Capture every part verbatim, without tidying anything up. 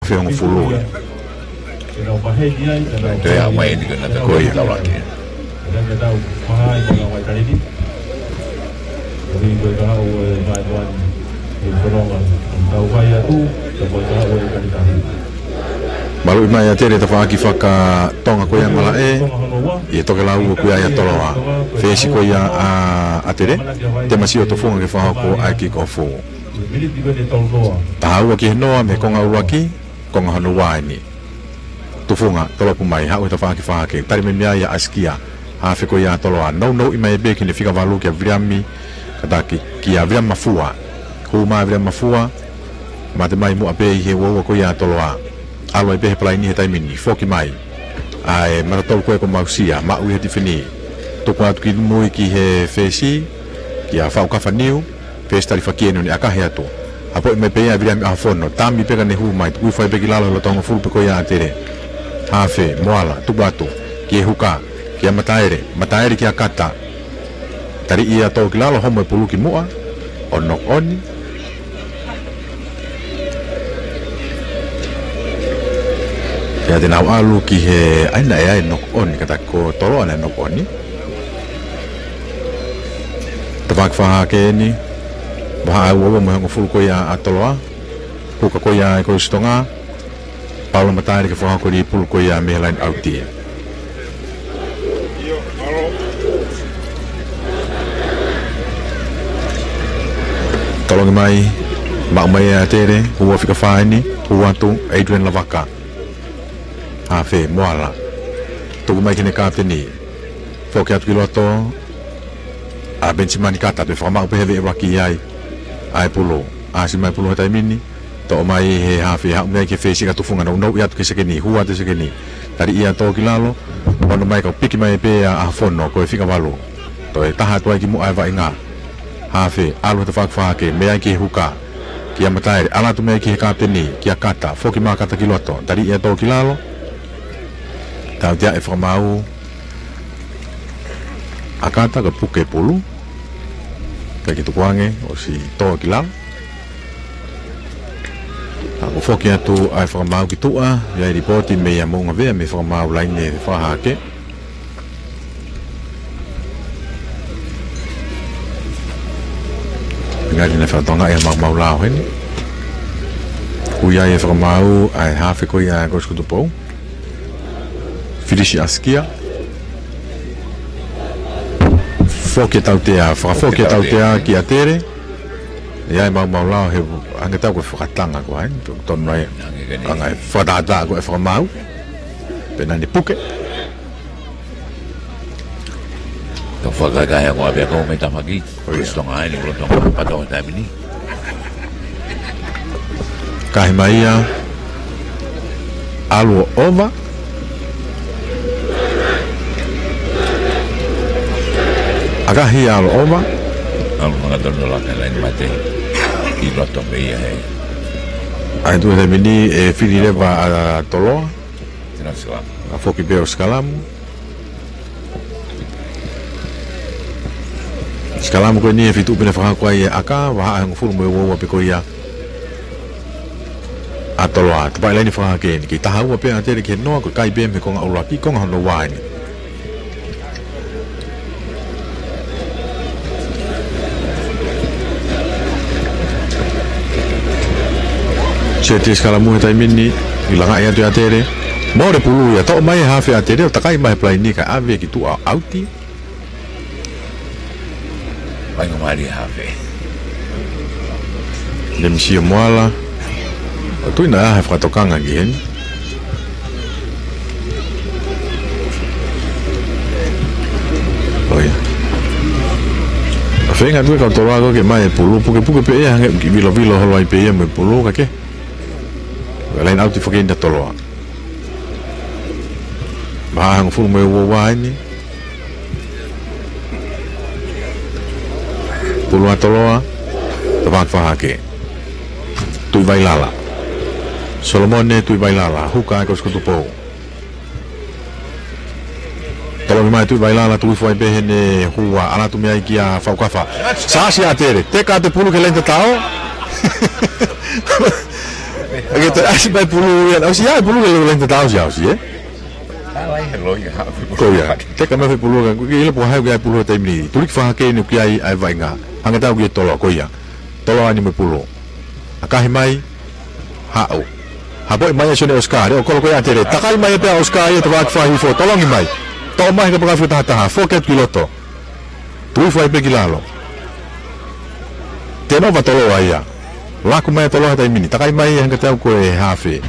Pehongofulu ia. Toe aʻu mai eni ko ena ko ia. Ko ia. Maluʻi mai ʻa Tele tafaʻaki fakatonga ko ia malaʻe. ʻI he tokelau ko ia ʻa Toloa. Fesi ko ia ʻa, ʻa Tele. Te masio Tufunga ke fakahoko ʻa e kick off. Taha ua ki he noa mei he konga ʻuluaki, konga hono ua eni. Tufunga, tolopu mai, haʻu he tafaʻaki fahake. Tali mai mei ai ʻa Asikia, hafe ko ia ʻa Toloa. Nounou ʻi mai pē ki he fika valu kia Viliami, kātaki kia Viliami Mafua. Hū mai Viliami Mafua, mate mai muʻa pē ʻi he uaua ko ia ʻa Toloa. ʻAlu ai pē he palaini he taimi ni, foki mai. ʻA e matatolu ko ē ko Mausia, maʻu ʻi he tifeni. Tuku atu ki mui ki he fesi, kia Faukafaniu, Fesi tali fakahoko eni ʻo ne ʻakahi atu. Hapoʻi mai pē ia ʻa Viliami ʻAhofono. Tami pē ka ne hū mai. Tuku hifo ai pē ki lalo he loto hongofulu pē ko ia ʻa Tele. Hafe, Moala, tuku atu. Ki he huka. Kia Mataele. Mataele kia Kata. Tali ia tō ki lalo, homo e pulu ki muʻa. ʻO knock on. Pea te nau ʻalu ki he, ʻa ia naʻe ʻi ai e knock on, kātaki ko Toloa naʻe knock on. Tafaʻaki fahake eni. Vahaʻa ua ua mo e hongofulu ko ia ʻa Toloa. Huka ko ia ʻa e Kolisi Tonga. Paula Mataele ke fakahoko e pulu ko ia mei he line out ia. Tolongi mai, maʻu mai ʻa Tele, ua fika fā eni, hū atu, Adrian Lavaka. Hafe, Moala. Tuku mai ki he kapiteni. Foki atu ki loto, ʻa Penisimani Kata, pea fakamaʻu pē he veʻe ʻuluaki ai. ʻA e pulu, ʻasi mai pulu he taimi ni, toʻo mai he hafe, haʻu mai ki he fesi ka Tufunga nounou ʻi atu ki he sekeni, hū atu he sekeni. Tali ia tō ki lalo, ono mai ka piki mai pē ʻa ʻAhofono, ko e fika valu. Toe taha atu ai ki muʻa e vaʻinga. Hafe, ʻalu he tafaʻaki fahake, mei ai ki he huka. Kia Mataele, ʻalu atu mei ai ki he kapiteni, kia Kata, foki mai Kata ki loto, tali ia tō ki lalo. Tautea e fakamaau, ʻa Kata ka puke pulu. Ka ke tukuange, ʻosi tō ki lalo. Ka ko e foki atu ʻa e fakamaau ki tuʻa, ʻi ai e lipooti mei ʻa Moʻungavea mei he fakamaau laine fakahake. Ngati na fakatokangaʻi ʻa e maumau lao heni. Ui ai e fakamaau, ʻa e hafe ko ia ʻa e Kolisi Kutupou. Filisi Asikia. Foki e tautea, fakafoki e tautea ki ʻa Tele. ʻI ai e maumau lao he ange tau ko e fakatanga ko ai, tonu ai. Ange ke ni. Anga e fakatātā ko e fakamaau. Pea naʻa ne puke. Tau fakakae ako ʻa pea kau mai tamaki. Ko ia. Kolisi Tonga ai, ni Kolisi Tonga, pato he taimi ni. Kahi mai ia. ʻAlu ʻo ova. ʻAkahi ʻalu ʻo ova. ʻAlu makatonu laka laine mate. ʻI loto pē ia he. ʻAi tuʻu he taimi ni e fili leva ʻa Toloa. Tena sikalamu. ʻA foki pē ʻo sikalamu. Sikalamu ko eni e fitu pē naʻe fakahoko ai e ʻaka, vahaʻa hongofulu mo e uaua pē ko ia ʻa Toloa. Tapaʻi laine fakahake eni, kei taha ua pē ʻa Tele ki he noa, ko e kai pē mei he konga ʻuluaki, konga hono ua eni. Seti sikalamu he taimi ni, ʻi langaʻi atu ʻa Tele. Mole pulu ia, toʻo mai e hafe ʻa Tele, ʻo takai mai he palaini ka ʻave ki tuʻa ʻauti. Vainga mali hafe. Lemisio Moala. ʻO tui naʻe ʻi ai e fakatokanga ki heni. ʻOi. ʻA feinga atu e kau Toloa ko ē ke ʻomai e pulu, pukepuke pē ia hangē ʻoku kiʻi vilovilo holo ai pē ia mo e pulu ka ke. Laine ʻauti foki eni ʻa Toloa. Vahaʻa hongofulu mo e uaua eni. Pulu ʻa Toloa. Tafaʻaki fakahake. Tuʻivailala. Solomone Tuʻivailala. Huka ʻa e Kolisi Kutupou. Tolongi mai Tuʻivailala, tuku hifo ai pē heʻene hua, ʻalu atu mei ai kia Faukafa. Sāsi ʻa Tele, teka atu e pulu ki he laine tatau. ʻIkai ke toe ʻasi mai pulu ia, ʻosi ʻi ai pulu ke lele ʻi he taʻu ʻosi, ʻosi, ē? Ko ia, teka mai e foʻi pulu ka, ʻoku ʻikai ke ʻilo pe ko e hā ia e pulu he taimi ni. Tuliki fakahake eni ʻoku ʻi ai ʻa e vaʻinga. Hanga atu ki he Toloa, ko ia. Toloa eni mo e pulu. ʻAkahi mai, haʻu. Hapoʻi mai ʻe Sione ʻOsika, leʻo kolo ko ia ʻa Tele. Takai mai pē ʻa ʻOsika ia, toe vaʻaki fakahifo. Tolongi mai. Toʻo mai he kapakaka taha taha. Foki atu ki loto. Tuʻu hifo ai pē ki lalo. Tēnova Toloa ia. Laku mai ʻa Toloa he taimi ni. Takai mai ia hanga atu ko e hafe.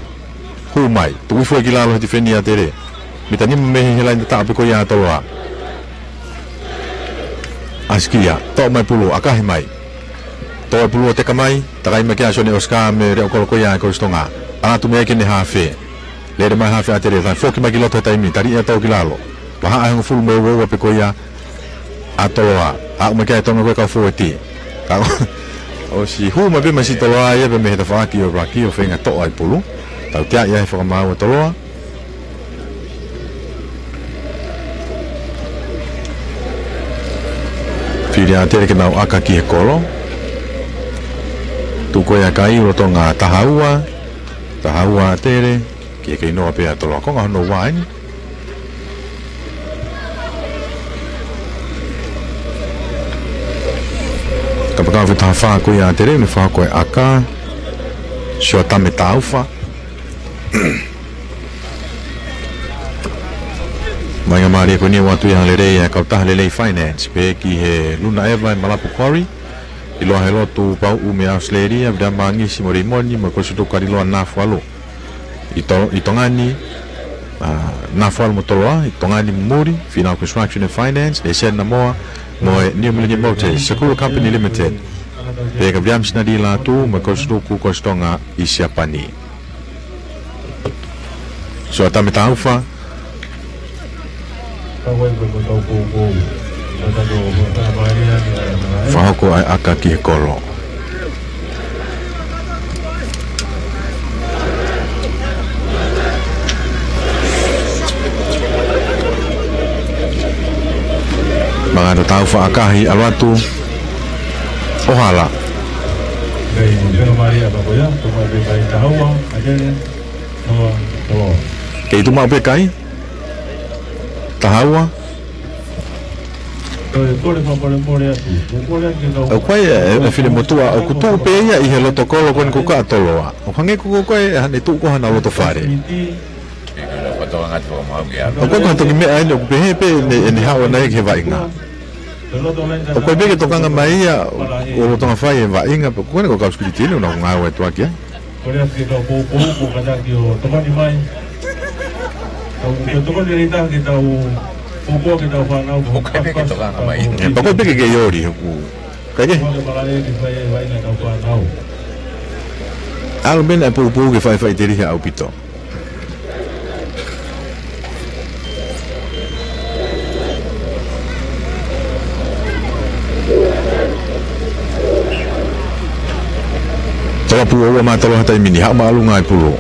Hū mai. Tuʻu hifo ai ki lalo he tifeni ʻa Tele. Mita nima mei he laine taʻu pē ko ia ʻa Toloa. ʻAsi kia. Toʻo mai pulu. ʻAkahi mai. Toʻo e pulu ʻo teka mai. Takai mai kia Sione ʻOsika mei he leʻo kolo ko ia ʻa e Kolisi Tonga. ʻAlu atu mei ai ki heʻene hafe. Lele mai hafe ʻa Tele, foki mai ki loto he taimi, tali ia tau ki lalo. Vahaʻa ʻe hongofulu mā ua pē ko ia ʻa Toloa. Aʻu mai ki ai e Tonga ko e kau fōueti. Ka ʻosi hū mai pē mai siʻi Toloa ia pē mei he tafaʻaki ʻo e laki ʻo feinga toʻo ai pulu. Tautea ia he fakamaau ʻa Toloa. Fili ʻa Tele ke nau ʻaka ki he kolo. Tuʻu ko ia kai ʻo Tonga taha ua. Taha ua ʻa Tele. Ki he kei noa pē ʻa Toloa, konga hono ua eni. Kapakaka taha fā ko ia ʻa Tele, ne fakahoko e ʻaka. Siotame Taufa. Vaʻinga mālie ko eni ʻoku ʻoatu ia ʻe he lelei ʻa e kautaha lelei Finance. Pehē ki he Luna ʻEva ʻi Malapu Quarry. ʻIloa he lotu Pauʻu mei ʻAositelēlia, Viliami Mangisi mo Leimoni, mo e Kolisi Tuku Kaliloa Nafualu. ʻI To-, ʻi Tonga ni, ʻa, Nafualu mo Toloa, ʻi Tonga ni mo Muli, Finau Construction and Finance, ʻEiseni Namoa, mo e New Millennium Motors, Sakula Company Limited. Pehē kia Viliami Sinalila Atu, mo e Kolisi Tuku Kolisi Tonga ʻi Siapani. Siotame Taufa. Fakahoko ʻa e ʻaka ki he kolo. Mangata Taufa ʻakahi ʻalu atu. ʻO hala. Kei tuʻu maʻu pē kai. Taha ua. ʻOku ʻi ai e, e finemotuʻa, ʻoku tuʻu pē ia ʻi he loto kolo ko eni ko Kaʻatoloa. ʻOku hangē ko ko ko e, hane tuʻu ko hana loto fale. ʻOku ʻi ai ko ha toki meʻa eni, ʻoku pehē pē ʻene, ʻene haʻu ʻana ia ki he vaʻinga. ʻOku ʻi ai pē ke tokanga mai ia, ʻo lolotonga fai e vaʻinga, pea ko eni ko e kau sikiliti eni, ʻoku nau ngāue atu ʻaki ai. Kole atu ke tau poupou, ko e kātaki ʻo tokoni mai. Tau, ke tokoni lelei taha ke tau poupou ke tau fānau, ko e peke tokanga mai. Pea ko e peke ke ʻioli, ʻoku. Kae kehe. Ko e malaʻe ke fai e vaʻinga tau fānau. ʻAlu mei ai e poupou ke fai faʻiteliha ʻaupito. Toloa pulu ʻo ua mā Toloa he taimi ni, haʻu māʻolunga e pulu.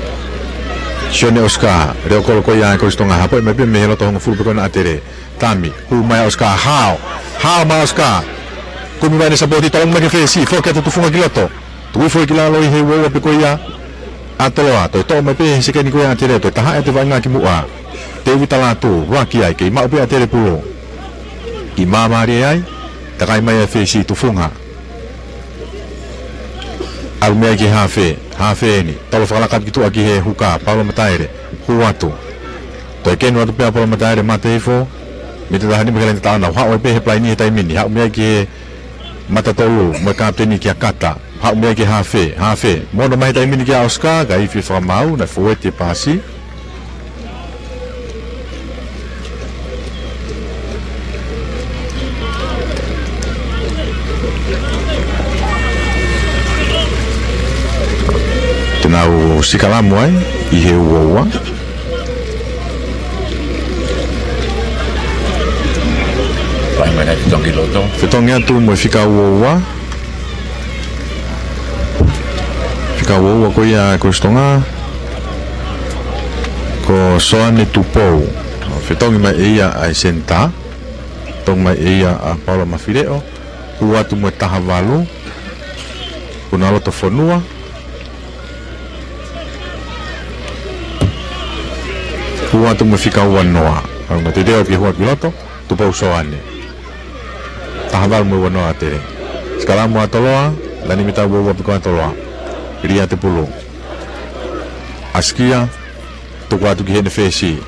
Sione ʻOsika, leʻo kolo ko ia ʻa e Kolisi Tonga, hapoʻi mai pē mei he loto hongofulu pē ko ena ʻa Tele. Tami, hū mai ʻa ʻOsika, hao, hao mai ʻa ʻOsika. Kumi mai ʻene sapoti, tolongi mai ki he fesi, foki atu tufunga ki loto. Tuʻu hifo ki lalo ʻi he ua ua pē ko ia ʻa Toloa, toe toʻo mai pē he sekeni ko ia ʻa Tele, toe tahaʻi atu e vaʻinga ki muʻa. Tēvita Lātū, ua ki ai, kei maʻu pē ʻa Tele pulu. ʻI māmālie ai, takai mai ʻa e fesi tufunga. ʻAlu mei ai ki he hafe, hafe eni, tolo fakalaka atu ki tuʻa ki he huka, Paula Mataele, hū atu. Toe kenu atu pē ʻa Paula Mataele, mate hifo, mita taha nima ki he laine taʻu ʻana, haʻu ai pē he palaini he taimi ni, haʻu mei ai ki he mata tolu, mo e kapiteni kia Kata. Haʻu mei ai ki he hafe, hafe. Mono mai he taimi ni kia ʻOsika, ka ifi fakamaau, naʻe fōueti e pasi. Te nau sikalamu ai, ʻi he ua ua. Fai mai nai fetongi loto. Fetongi atu mo e fika ua ua. Fika ua ua ko ia ʻa e Kolisi Tonga. Ko Soane Tupou. Fetongi mai ʻe ia ʻa e senitā. Fetongi mai ʻe ia ʻa Paula Mafileʻo. Hū atu mo e taha valu. Puna loto fonua. Hū atu mo e fika ua noa. Ka ʻoku teuteu ke hū atu ki loto, Tupou Soane. Taha valu mo e ua noa ʻa Tele. Sikalamu ʻa Toloa, lani mita ua ua pē ko ē ʻa Toloa. Lia Tepulu. ʻAsikia, tuku atu ki heʻene fesi.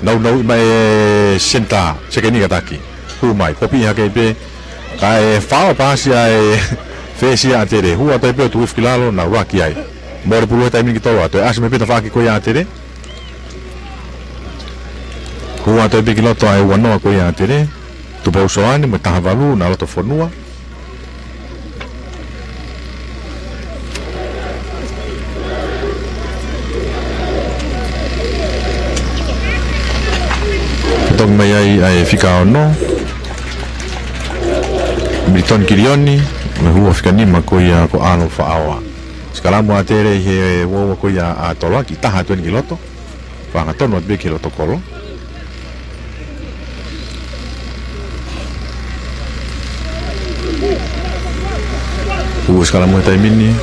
Nounou mai e senitā, sekeni kataki. Hū mai, popi hake pē. Kae fao paasi ʻa e fesi ʻa Tele. Hū atu ai pē ʻo tuku hifo ki lalo, nau laki ai. Mole pulu he taimi ni ki Toloa, toe ʻasi mai pē tafaʻaki ko ia ʻa Tele. Hū atu ai pē ki loto ʻa e ua noa ko ia ʻa Tele. Tupou Soane mo e taha valu, na loto fonua. Toki mai ai ʻa e fika ono. Militoni Kilioni, mo e hū ʻa e fika nima ko ia ko ʻAlo Faʻaoa. Sikalamu ʻa Tele ʻi he ua ua ko ia ʻa Toloa, kiʻi taha atu eni ki loto. Fakahangatonu atu pē ki loto kolo. Hū ʻa e sikalamu he taimi ni.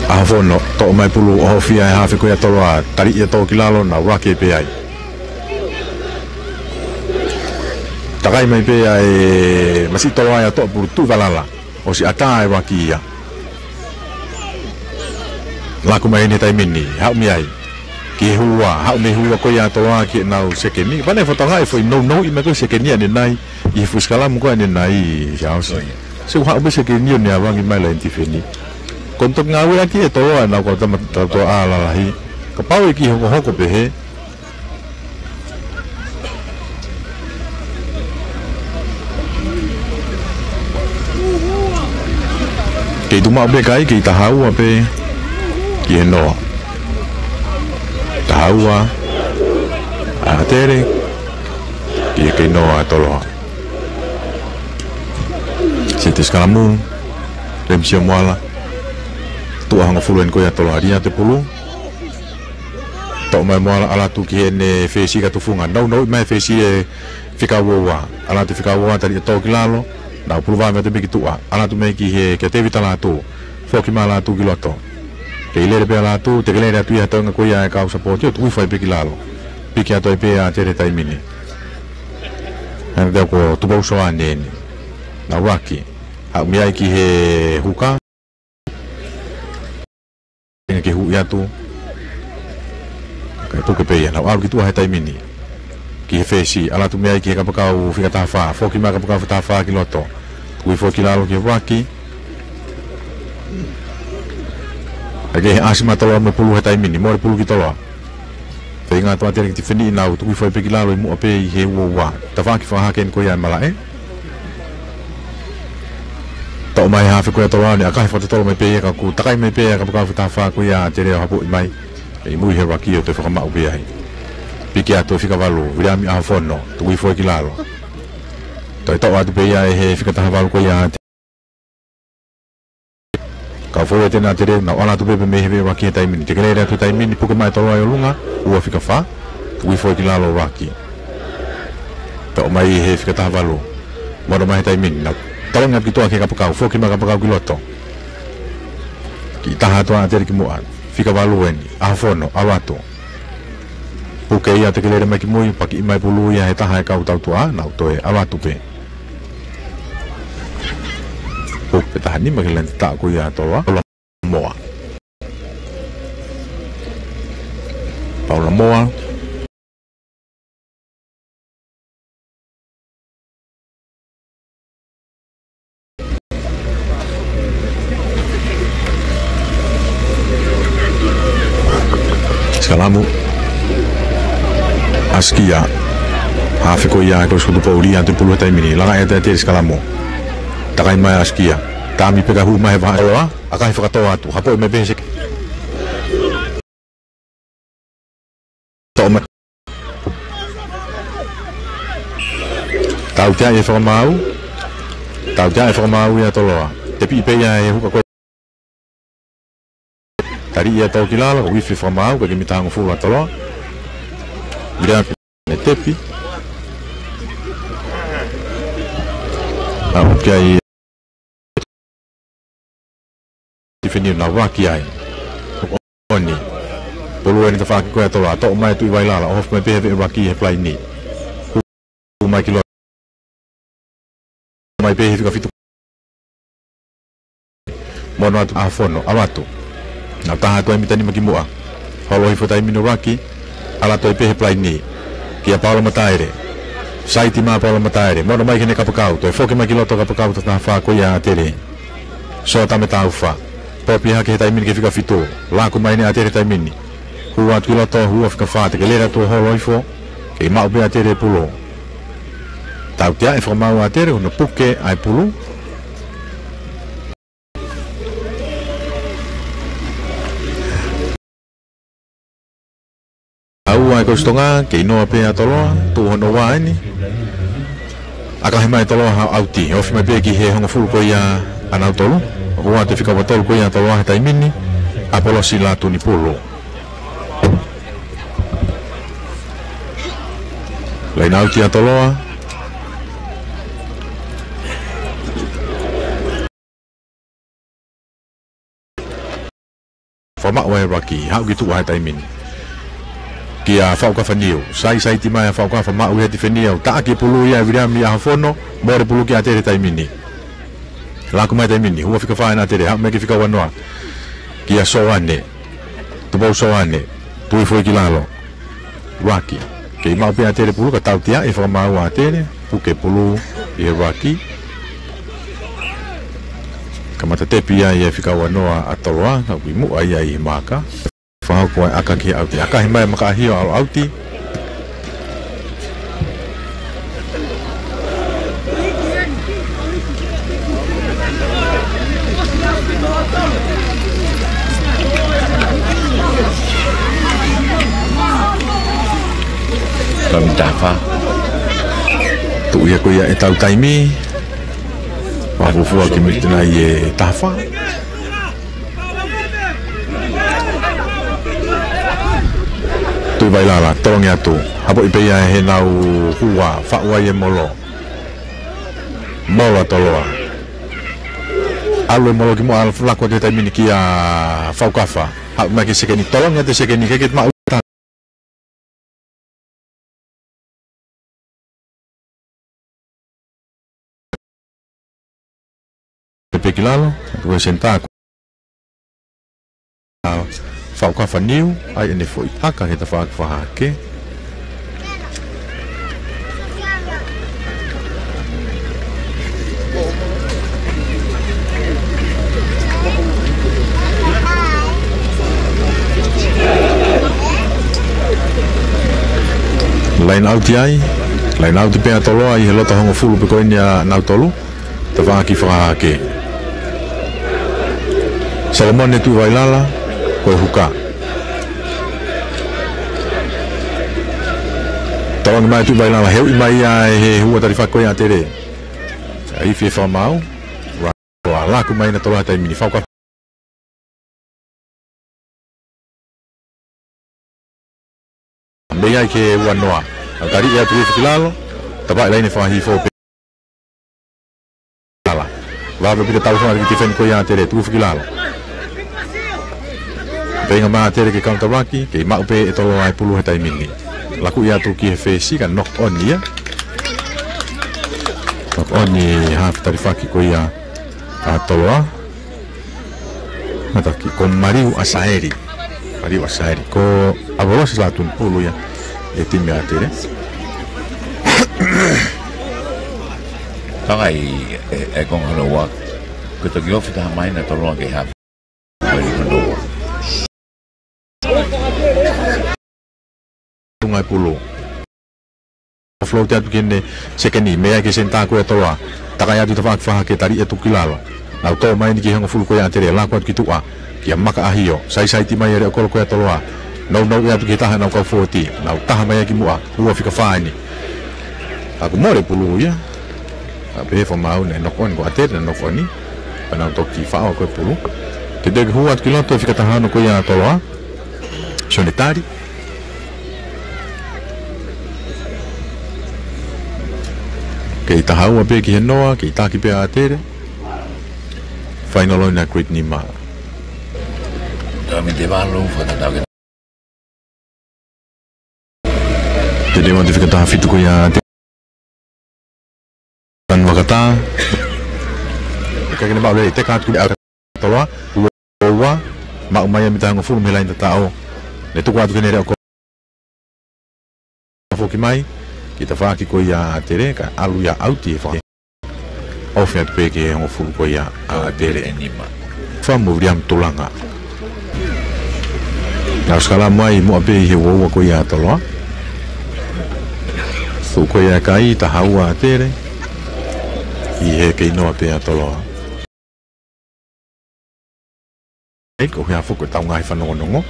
ʻAhofono, toʻo mai pulu, ʻohofia ʻe he hafe ko ia ʻa Toloa, tali ia ʻo tō ki lalo, nau laki pē ai. Takai mai pē ʻa e masiʻi Toloa ia ʻo toʻo pulu, tuʻu ʻi valala. ʻOsi ʻatā e laki ia. Laku mai eni he taimi ni, haʻu mei ai. Ki he hua, haʻu mei he hua ko ia ʻa Toloa ki heʻenau sekeni. Pea ne fotonga e foʻi nounou ʻi mai ko e sekeni ʻanenai, ʻi he fuʻu sikalamu ko ē ʻanenai, Siaosi. Sai. Se u haʻu mei sekeni ʻo ne avangi mai la eni tifeni. Ko e toki ngāueʻaki ʻe Toloa ʻenau kau tama tautua ʻa lalahi. Kapau ʻe kiʻi hokohoko pehē, kei tuʻu maʻu pē kai, kei taha ua pē ki he noa. Taha ua ʻa Tele, ki he kei noa ʻa Toloa. Seti sikalamu, Lemisia Moala, tuʻa hongofulu eni ko ia ʻa Toloa, Lia Tepulu. Toʻo mai Moala, ʻalu atu ki heʻene fesi ka tufunga. Nounou mai fesi e fika ua ua. ʻAlu atu fika ua ua, tali ʻo tō ki lalo. Nau pulu vave atu pē ki tuʻa. ʻAlu atu mai ki he, kia Tevita Lātū. Foki mai Lātū ki loto. Tekelele pē ʻa Lātū, tekelele atu ia he toenga ko ia e kau sapoti ʻo tuku hifo ai pē ki lalo. Piki atu ai pē ʻa Tele taimi ni. Hanga te ko Tupou Soane eni. Nau laki. Haʻu mei ai ki he huka. Inga ke huʻi atu. Kae puke pē ia, nau ʻalu ki tuʻa he taimi ni. Ki he fesi, ʻalu atu mei ai ki he kapakau fika taha fā, foki mai kapakau fika taha fā ki loto. Tuku hifo ki lalo ki he laki. ʻAi ke he ʻasi mai Toloa mo e pulu he taimi ni, mole pulu ki Toloa. Feinga atu ʻa Tele ke tifeni, nau tuku hifo ai pē ki lalo ʻi muʻa pē ʻi he ua ua. Tafaʻaki fakahake eni ko ia ʻa e malaʻe. Toʻo mai hafe ko ia ʻa Toloa, ne ʻakahi fakatotolo mai pē ia ka kuo takai mai pē ʻa e kapakau fika taha fā ko ia ʻa Tele ʻo hapoʻi mai. ʻI mui he laki ʻo toe fakamaʻu pē ai. Piki atu e fika valu, Viliami ʻAhofono, tuku hifo ai ki lalo. Toe toʻo atu pē ia ʻe he fika taha valu ko ia ʻa Tele. Kau foʻi ʻa Tele, nau ʻalu atu pē mei he laki he taimi ni. Tekelele atu he taimi ni, puke mai Toloa ʻi ʻolunga, ua fika fā, tuku hifo ai ki lalo laki. Toʻo mai he fika taha valu. Mole mai he taimi ni, nau talangi atu ki tuʻa ki he kapakau, foki mai kapakau ki loto. Kiʻi taha atu ʻa Tele ki muʻa, fika valu eni, ʻAhofono, ʻalu atu. Puke ia, tekelele mai ki mui, pakiʻi mai pulu ia he taha e kau tautua, nau toe ʻalu atu pē. Puke pē taha nima ki he lente taʻu ko ia ʻa Toloa. Paula Moa. Paula Moa. Sikalamu. ʻAsikia. Hafe ko ia ʻa e Kolisi ko Tupou, Lia Tepulu he taimi ni. Langa ʻe Tele sikalamu. Takai mai ʻAsikia. Taimi pē ka hū mai he vahaʻa Toloa. ʻAkahi fakatō atu. Hapoʻi mai pē he seki. Toʻo mai. Tautea e fakamaau. Tautea e fakamaau ia ʻa Toloa. Tepi pē ia he huka ko ē. Tali ia ʻo tō ki lalo, ko e ifi fakamaau, ko e mita hongofulu ʻa Toloa. Mira ne tepi. ʻAlu ki ai. Tifeni, nau laki ai. Oni. Pulu ʻeni tafaʻaki ko ia ʻa Toloa, toʻo mai Tuʻivailala, ʻohofi mai pē he veʻe ʻuluaki he palaini. Hū mai ki loto. Mai pē he fika fitu. Mono atu ʻAhofono, ʻalu atu. Nau taha atu ai mita nima ki muʻa. Holo hifo taimi ni ʻuluaki, ʻalu atu ai pē he palaini. Kia Paolo Mataele. Saiti mai Paolo Mataele. Mono mai ki heʻene kapakau. Toe foki mai ki loto kapakau taha fā ko ia ʻa ʻAtele. Sota Metaufa. Popi hake he taimi ni ki he fika fitu. Laku mai ʻeni ʻa ʻAtele he taimi ni. Hū atu ki loto, hū ʻo fika fā, tekelele atu ʻo holo hifo. Kei maʻu pē ʻa ʻAtele e pulu. Tautea e fakamaau ʻa ʻAtele, ʻo ne puke ai e pulu. Aua e kostonga, kei noa pē ʻa Toloa, tuʻu hono ua ʻeni. ʻAkahi mai Toloa ha ʻauti, ofi mai pē ki he hongofulu ko ia ʻanautolu. Hū atu e fika ua tolu ko ia ʻa Toloa he taimi ni, ʻApolosi Latunipulu. Laine ʻauti ʻa Toloa. Fakamaʻu ʻe he ʻuluaki, haʻu ki tuʻa he taimi ni. Kia Faʻukafa Niu, saisaiti mai ʻa Faʻukafa maʻu ia he tifeni ʻo taʻaki e pulu ia ʻe Viliami ʻAhofono, mole pulu kia ʻAtele he taimi ni. Laku mai taimi ni, hū ʻo fika fā ʻena ʻAtele, haʻu mai ki he fika ua noa. Kia Soane, Tupou Soane, tui foʻi ki lalo. ʻUluaki. Kei maʻu pē ʻa ʻAtele pulu ka tautea e fakamaau ʻa ʻAtele, puke pulu ʻi he ʻuluaki. Kamata tepi ai e fika ua noa ʻa Toloa, ka ʻoku ʻi muʻa ia ʻi he maaka. Fakahoko e ʻaka ki he ʻauti. ʻAkahi mai Makaʻahio ʻalu ʻauti. Taimi taha fā. Tuʻu ia ko ia e tau taimi. Fakafuofua ki he miniti nai e taha fā. Tuʻivailala, tolongi atu. Hapoʻi pē ia ʻe heʻenau hua, faʻu ai e molo. Molo ʻa Toloa. ʻAlu e molo ki muʻa, laku atu he taimi ni kia Faʻukafa. Haʻu mai ki he sekeni, tolongi atu e sekeni, ke ke maʻu. Pē ki lalo, ko e senitā ko Faʻukafa Niu, ʻai ʻene foʻi ʻaka he tafaʻaki fakahahake. Laine ʻauti ai, laine ʻauti pē ʻa Toloa ʻi he loto hongofulu pē ko eni ʻanautolu, tafaʻaki fakahahake. Solomone Tuʻivailala, ko e huka. Tolongi mai Tuʻivailala, heuʻi mai ia ʻe he hua talifaki ko ia ʻa ʻAtele. ʻAi fie fakamaau. Laku mai ʻena Toloa he taimi ni, Faʻukafa. Mei ai ki he ua noa. Taliʻi atu ki lalo. Tapaʻi laine fakahihifo pē. Lala. Vave pita tau sona ki he tifeni ko ia ʻa ʻAtele, tuku foki ki lalo. Feinga mai ʻa ʻAtele ke kaunitauaki, kei maʻu pē ʻe Toloa e pulu he taimi ni. Laku ia atu ki he fesi ka knock on ia. Knock on ʻi he hafe talifaki ko ia ʻa Toloa. Mātaki, ko Maliu ʻAsaeli. Maliu ʻAsaeli. Ko ʻApolosi Latunipulu ia e timi ʻa ʻAtele. Tangai e, e konga hono ua. Ko e toki ofi taha mai ʻena Toloa ke hafe. Ko e hono ua. Tunga e pulu. Float atu ki heʻene sekeni, mei ai ki he senitā ko ia ʻa Toloa. Takai atu tafaʻaki fakahahake, taliʻi atu ki lalo. Nau tō mai ʻeni ki he hongofulu ko ia ʻa ʻAtele, laku atu ki tuʻa. Kia Makaʻahio, saisaiti mai e leʻo kolo ko ia ʻa Toloa. Nounou atu ki he taha ʻenau kau fōuati. Nau taha mai ai ki muʻa, hū ʻo fika fā ʻeni. Ka kuo mole pulu ia. Ka pehē fakamaau naʻe knock on ko ʻAtele naʻe knock on. Pea nau toki faʻo ko e pulu. Ke toki hū atu ki loto e fika taha ono ko ia ʻa Toloa. Sione Tali. Kei taha ua pē ki he noa, kei taki pē ʻa ʻAtele. Faingaloina Great Nima. Tami te valo, fata tau ke Te te ua te fika taha fitu ko ia te Tan Vakatā. Ka ke ne maʻu lelei, teka atu ki he ʻa Toloa, ua, ua, maʻu mai ia mita hongofulu mei he laini tataʻo. Ne tuku atu ke ne lea ʻo ko foki mai, ki tafaʻaki ko ia ʻa ʻAtele, ka ʻalu ia ʻauti he faka- Ofi atu pē ki he hongofulu ko ia ʻa ʻAtele. Famu Viliami Tulaga. Nau sikalamu ai muʻa pē ʻi he ua ua ko ia ʻa Toloa. Tuʻu ko ia e kai, taha ua ʻAtele. ʻI he kei noa pē ʻa Toloa. ʻEi, ko hea foki ʻetau ngaahi fanongonongo.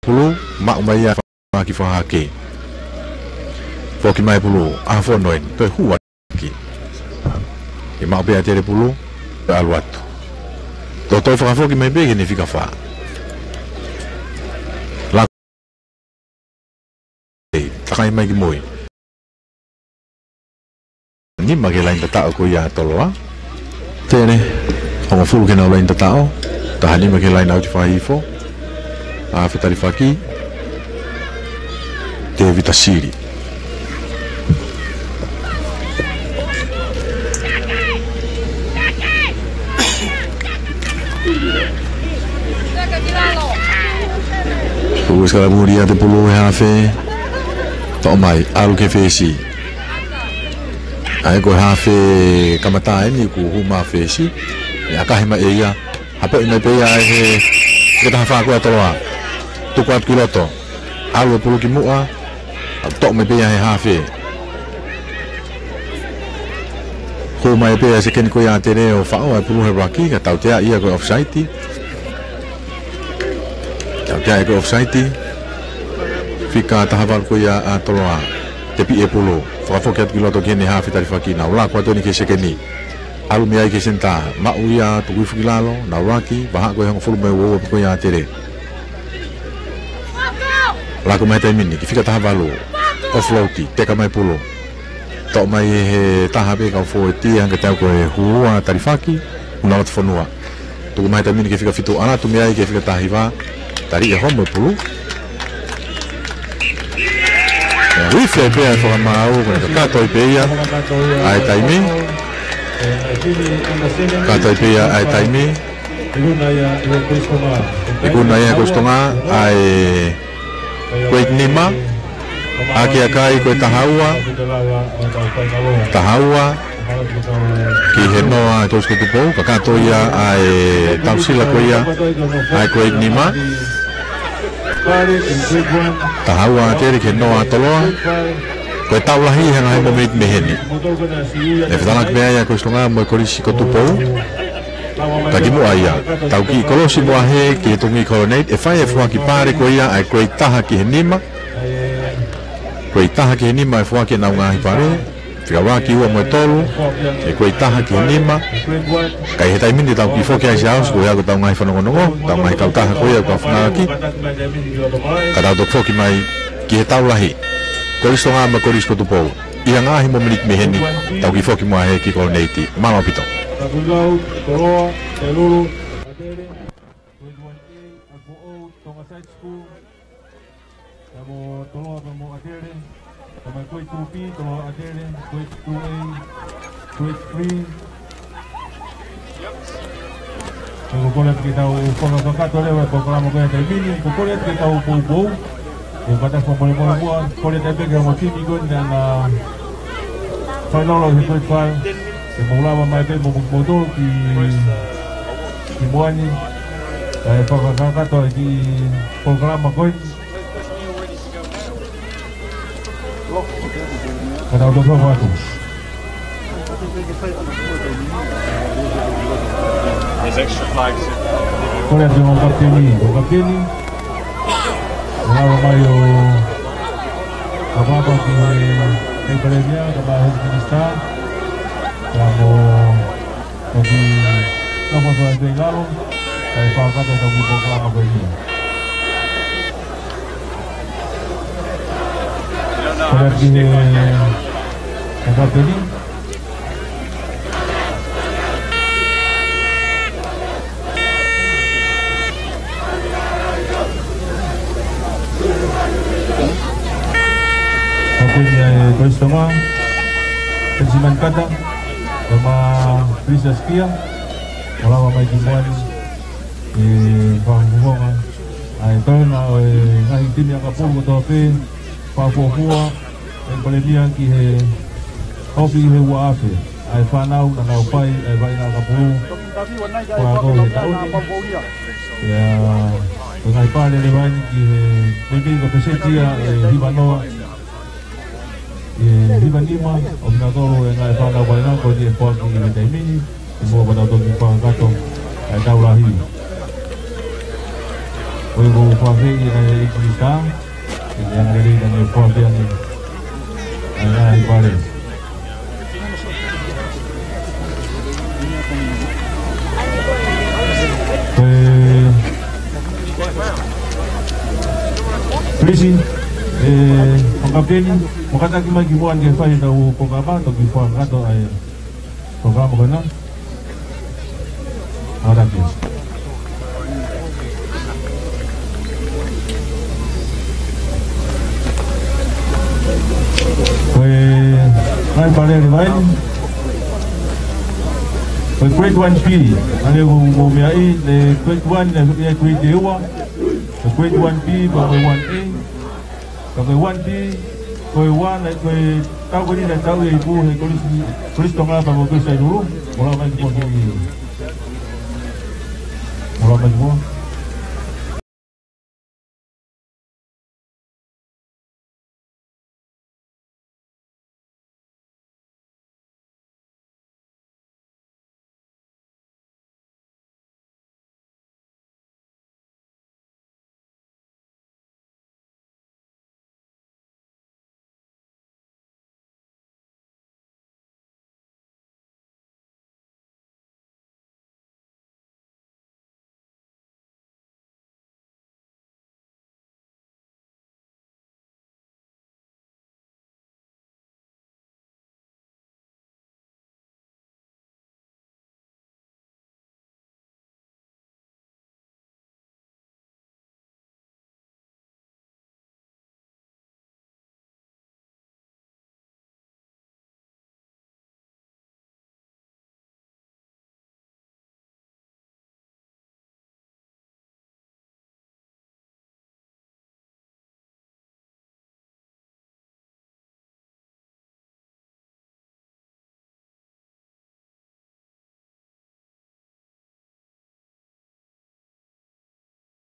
Pulu, maʻu mai ia faki fakahake. Foki mai Pulu, ʻa fono eni, toe hua ki. ʻE maʻu pē ʻa ʻAtele Pulu, toe ʻalu atu. Toe toe fakafoki mai pē ki heʻene fika fā. La Takai mai ki mui. Nima ki he laini tataʻo ko ia ʻa Toloa. ʻAtele, hongofulu ki heʻenau laini tataʻo. Taha nima ki he laini ʻauti fakahihifo. ʻA Fetalifaki. Tēvita Sili. Kuo sikalamu ʻa ʻAtele Pulu he hafe. Toʻo mai, ʻalu ki he fesi. ʻA ia ko e hafe kamata eni kuo hū mai fesi. ʻE ʻakahi mai ʻe ia. Hapoʻi mai pē ia ʻe he, ki he taha fā ko ia ʻa Toloa. Tuku atu ki loto. ʻAlu ʻa Pulu ki muʻa. ʻAlu toʻo mai pē ia he hafe. Hū mai pē ʻa e sekeni ko ia ʻa ʻAtele ʻo faʻo ʻa Pulu he ruaki, ka tautea ia ko e offside. Tautea ia ko e offside. Fika taha valu ko ia ʻa Toloa. Tepi ʻe Pulu. Fakafoki atu ki loto ki heʻene hafe Talifaki, nau lako atu eni ki he sekeni. ʻAlu mei ai ki he senitā, maʻu ia Tukuifu ki lalo, nau laki, vahaʻa ko e hongofulu mei he ua ua ko ia ʻa ʻAtele. Lako mai he taimi ni, ki he fika taha valu, offload, teka mai Pulu. Toʻo mai ʻe he taha pē kau fōueti, hangē ko e tau ko e hū ʻa Talifaki, ʻunaua atu fonua. Tuku mai he taimi ni ki he fika fitu, ʻalu atu mei ai ki he fika taha hiva, tali ʻe Homo Pulu. ʻE, uife pē ʻa e fakamaau, ko e kakato ai pē ia ʻa e taimi. Kakato ai pē ia ʻa e taimi. ʻIkuna ia ʻe Kolisi Tonga ʻa e ko e nima. ʻAki ʻa kai ko e taha ua. Taha ua. Ki he noa ʻa Kolisi ko Tupou, kakato ia ʻa e tausila ko ia ʻa e ko e nima. Taha ua ʻa ʻAtele ki he noa ʻa Toloa. Ko e tau lahi he ngaahi momeniti mei heni. ʻE fetalaki pē ia Kolisi Tonga mo e Kolisi ko Tupou. Ka kimuʻa ia, tau kiʻi kolosi muʻa hē ki he tongi Kolonate, ʻe fai e foaki pale ko ia ʻa e ko e taha ki he nima. Ko e taha ki he nima ʻe foaki ʻenau ngaahi pale. Fika ua ki he ua mo e tolu, ʻe ko e taha ki he nima. Ka ʻi he taimi ni tau kiʻi foki ai Siaosi, ko ia ko ʻetau ngaahi fanongonongo, ʻetau ngaahi kautaha ko ia ko e fanga ʻaho ni. Ka tau toki foki mai ki he tau lahi. Kolisi Tonga mo e Kolisi ko Tupou. ʻI he ngaahi momeniti mei heni, tau kiʻi foki muʻa hē ki Kolonate. Mālō ʻaupito. Grade one A, Apo O, Tonga Side School. Pea mo Toloa pea mo ʻAtele. Pea mo e Grade two B, Toloa ʻAtele. Grade two A, Grade three. Pea ko e kole atu ke tau fakakakato leva e polokalama ko ia he taimi ni. Ko e kole atu ke tau poupou. ʻE kata fakamolemole muʻa, kole atu pē ki he ongo timi ko eni naʻa na fai lolo he Grade five. Ke mou lava mai pē mo, mo, moutolu ki, ki muʻa ni. ʻE fakakakato e kiʻi polokalama ko eni. Ka tau toki hoko atu. There's extra flags. Kole atu ki he ongo kapiteni, ongo kapiteni. Lava mai ʻo fakapapauʻi e Palēmia, ka mai e Minisitā. Ka mo toki nofo atu ai pē ʻi lalo, kae fakakakato ʻetau kiʻi polokalama ko eni. Kole atu ki he ongo kapiteni. Ia e Kolisi Tonga, Penisimani Kata, pea mo Princess Kia, mo lava mai ki muʻa ni, ʻe fakafofonga ʻa e toenga ʻo e ngaahi timi ʻakapulu kotoa pē, fakafuofua ʻe Palēmia ki he ofi he ua afe ʻa e fānau naʻa nau fai ʻa e vaʻinga ʻakapulu fakakau he taʻu ni. Ia, ko e ngaahi pale leva eni ki he, ko e pēseti ia ʻe hiva noa, ʻe hiva nima ʻo e kinautolu e ngaahi fānau vaʻinga ko eni ʻe foaki ʻi he taimi ni, ʻi muʻa pea tau toki fakakakato ʻa e tau lahi. Ko e ko fafei ʻa e ʻEiki Sā, ʻe te angalelei ka ne foaki ange ʻa e ngaahi pale. Ko e Kolisi, ʻe, ʻo kapiteni, mo kātaki mai ki muʻa ni ke fai ʻetau polokalama, toki fakakakato ʻa e polokalama ko ena. Mālō atu. Ko e ngaahi pale leva eni. Ko e Grade One B, ʻa ē ʻoku mou meaʻi, ʻa e Grade One, ʻa e Grade ʻe ua, ko e Grade One B, pea ko e One A, pea ko e One B, ko e ua, ʻa ē ko e tau ko eni naʻe tau ʻi he ipu he Kolisi, Kolisi Tonga pea mo Kolisi Sainulu, mo lava mai ki muʻa ki, mo lava mai ki muʻa.